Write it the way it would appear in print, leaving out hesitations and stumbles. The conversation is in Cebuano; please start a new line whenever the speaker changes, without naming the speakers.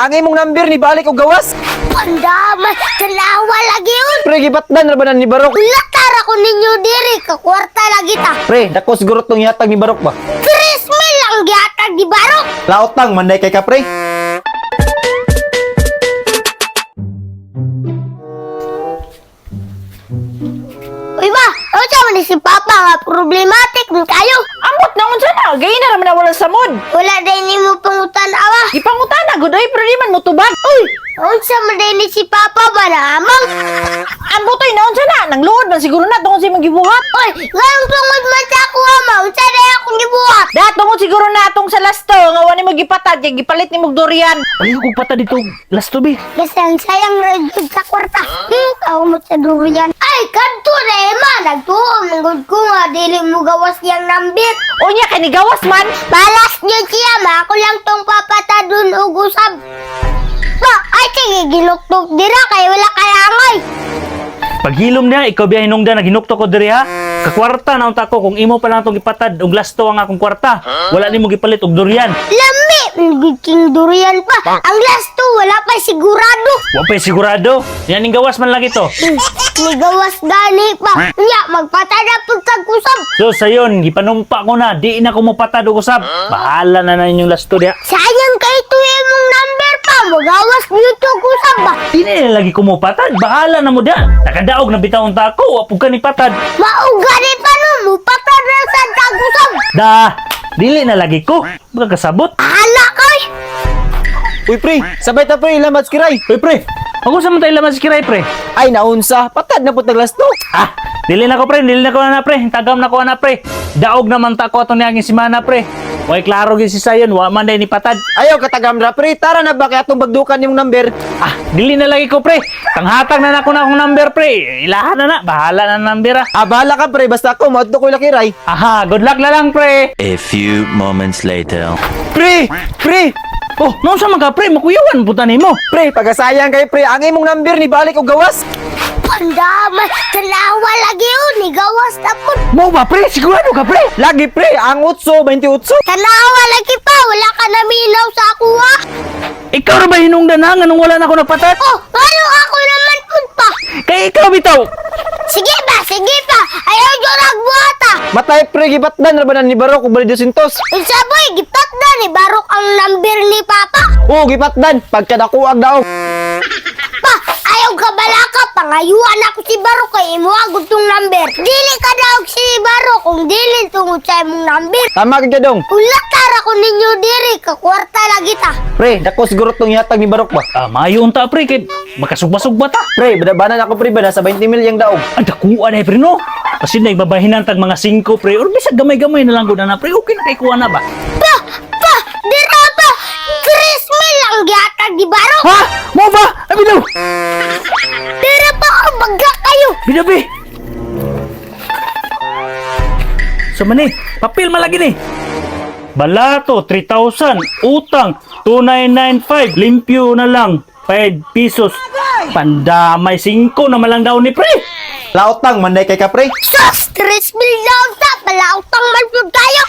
Ang imong number ni balik og gawas.
Pandamay, tanawa lagi yun.
Pre, gipatdan ra ba na ni Barok?
Latara ko ninyo diri, kakwarta lagi ta.
Pre, dako siguro tong ihatag ni Barok ba?
3 mil ang gihatag ni Barok.
Laotang manday kay ka, pre.
Uy ba, unsa man ni si Papa nga problematic man kayo.
Ambot na unsa na, gay na raman na wala samod.
Wala din nimo pangutan awa.
Gipangutana gud oy, pero di man motubag. Uy,
Unsa man din ni si Papa ba na amang?
Ambot oy, naunsa na, nangluod man siguro na tungod sa imong gibuhat.
Uy, ngayong tungod man sa ako ama, unsa day akong gibuhat?
Da tungod siguro na atong sa lasto nga wa nimo gipatad kay gipalit nimo og durian.
Ayaw ko pata dito, lasto be.
Basta ang sayang ra jud sa kwarta. Ako mo sa durian. Ay, kadto na ema, nagtuo manggod ko nga dili mo gawas niyang nambit.
Unya kay nigawas man.
Balas niyo siya, ma. Ako lang tong papatadun og usab. Pa, ay sige, ginuktok dira kay wala kayangay.
Paghilom niya, ikaw biya hinungdan, naghinukto ko diri ha. Kakwarta na unta ko kung imo pa lang itong gipatad og lasto ang akong kwarta. Wala nimo gipalit og durian.
Lami, king durian pa. Ang last two, wala pa sigurado.
Wa pa sigurado. Yan ning gawas man lang ito.
Nigawas gani pa. Nya, magpatada pud kag usab.
So sayon, gipanumpa ko na, di na ko mopatad og usab. Bahala na na inyong lasto diha.
Sayang kay ito imong number pa. Magawas niyo to usab ba?
Di na lagi ko mopatad, bahala na mo diha. Nakadaog na bitaw unta ako, wa pud ka ni patad.
Maugani pa no, mupatada sa tag usab.
Da, dili na lagi ko. Baka kasabot.
Hala kay.
Uy, pre, sabay ta pre, lamats kiray.
Uy pre, ako sa man tayo laman si Kiray pre.
Ay, naunsa, patad na pud tag lasto.
Ah, dili na ko pre, dili na ko na pre. Tagam na ko na pre. Daog naman ta ko ato niaging semana pre. Way klaro gyud si Sayon, wa man day ni patad.
Ayaw katagam ra pre, tara na ba kay atong bagdukan nimong number.
Ah, dili na lagi ko pre. Tanghatag na nako na akong number pre. Ilahan na na, bahala na number ah.
Ah, bahala ka pre, basta ako moadto ko kiray.
Aha, good luck na lang pre.
A few moments later.
Pre, pre,
Oh, naunsa man ka pre, makuyawan puta nimo.
pre, pagasayang kay pre, ang imong number ni balik og gawas.
Pandamay, tanawa lagi yun, nigawas na pud.
Mo ba pre, sigurado ka pre?
Lagi pre, ang 8, 28.
Tanawa lagi pa, wala ka naminaw sa ako ha.
Ikaw ra ba hinungdan ha nganong wala na ako nagpatad?
Oh, ano ako naman pud pa?
Kay ikaw bitaw.
Sige ba, sige pa, ayaw nyo nagbuhat ah.
Matay pre, gipatdan ra ba na ni Barok og bali 200?
Unsa boy, gipat na ni Barok ang number ni Papa.
Oo, gipatdan, pagkadako ang daog.
Pa, ayaw ka balaka, pangayuan ako si Barok kay imo agud tong number. Dili ka daog si Barok kung dili tungod sa imong number.
Tama ka dong.
Ulatara ko ninyo diri, kakwarta lagi ta.
Pre, dako siguro tong ihatag ni Barok ba?
Ah, maayo unta pre kay makasugba-sugba ta.
Pre, badabanan ako pre ba nasa 20 mil yang daog.
Ang dakuan ay pre no. Kasi nagbabahinan tag mga 5 pre or bisag gamay-gamay na lang gud na pre. Okay na kay kuha na ba?
Pa, pa, dira pa, 3 mil ang gihatag ni Barok.
Ha? Mo ba? Abi daw.
Dira pa ako, bagga kayo.
Bidabi. So mani, papel man lagi ni. Balato 3,000, utang 2995, limpyo na lang 5 pesos. Pandamay 5 na malang daw ni pre.
Laotang manday kay ka pre.
Sus, 3 mil daw ta, palautang man pud kayo.